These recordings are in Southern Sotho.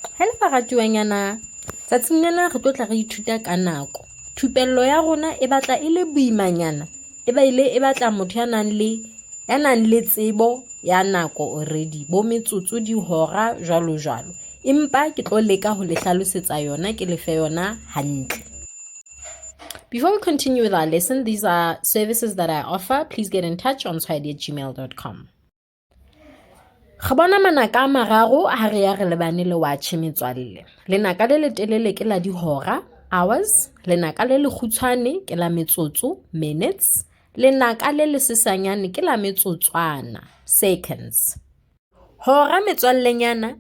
Hello baratuwanyana, tsatsing lena re tlo tla re ithuta ka nako. Thupello ya rona e batla e le boimanyana, e ba ile e batla motho ya nang le ya nang le tsebo ya nako already, bo metsotso, dihora jwalo jwalo. Empa ke tlo leka ho le hlalosetsa yona, ke le fe yona hantle. Before we continue with our lesson, these are services that I offer. Please get in touch on tshwaedi@gmail.com. Re bona manaka a mararo ha re ya re lebane le watjhe, metswalle. Lenaka le letelele ke la dihora, hours. Lenaka le lekgutshwane ke la metsotso, minutes. Lenaka le lesesanyane ke la metsotswana, seconds. Hora, metswallenyana,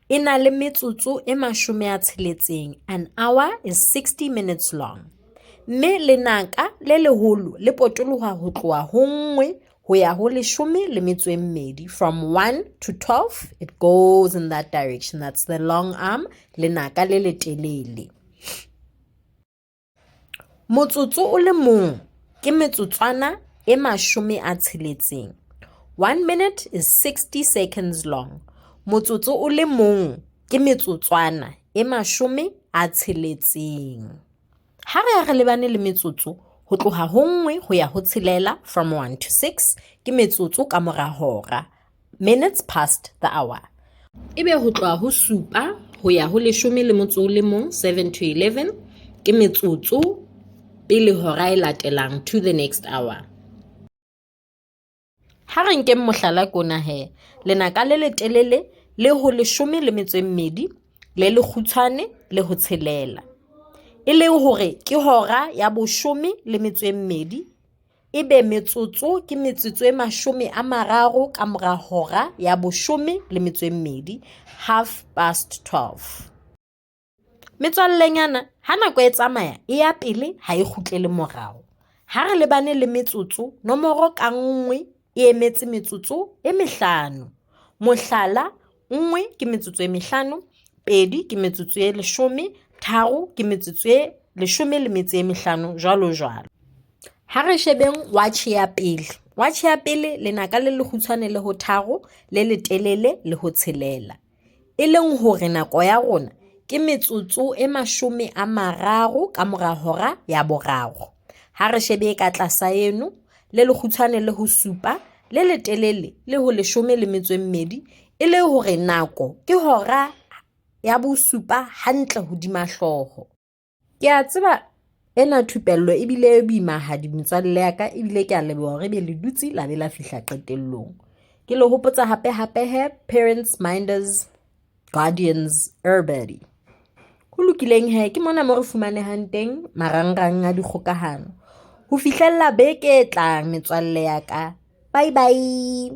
e na le metsotso e 60. An hour is 60 minutes long. Mme lenaka le leholo le potoloha ho tloha ho 1 ho ya ho 12. From 1 to 12, it goes in that direction. That's the long arm, lenaka le letelele. Motsotso o le mong ke metsotswana e 60. 1 minute is 60 seconds long. Motsotso o le mong ke metsotswana e 60. Ha re ya re lebane le metsotso, ho tloha ho 1 ho ya ho 6, from 1 to 6, ke metsotso ka mora hora, minutes past the hour. Ebe ho tloha ho 7 ho ya ho 11, 7 to 11, ke metsotso pele hora e latelang, to the next hour. Ha re nkeng mohlala kona he, lenaka le letelele le ho 12, le lekgutshwane le ho 6. E leng hore ke hora ya 12, ebe metsotso ke metsotso e 30 ka mora hora ya 12, 12:30. Metswallenyana, ha nako e tsamaya e ya pele, ha e kgutlele morao. Ha re lebane le metsotso, nomoro ka nngwe e emetse metsotso e 5. Mohlala, 1 ke metsotso e 5, 2 ke metsotso e 10, 3 ke metsotso e 15, jwalo jwalo. Ha re shebeng watjhe ya pele. Watjhe ya pele, lenaka le lekgutshwane le ho 3, le letelele le ho 6. E leng hore nako ya rona ke metsotso e 30 ka mora hora ya 3. Ha re shebe e ka tlasa eno, le lekgutshwane le ho 7, le letelele le ho 12, e le hore nako ke hora ya 7 hantle hodima hlooho. Ke a tseba ena thupello ebile e boimahadi, metswalle ya ka, ebile ke a leboha hore ebe le dutse la be la fihla qetellong. Ke le hopotsa hape hape he, parents, minders, guardians, everybody. Ho lokileng he, ke mona mo re fumanehang teng marangrang a dikgokahano. Ho fihlella beke e tlang, metswalle ya ka. Bye bye.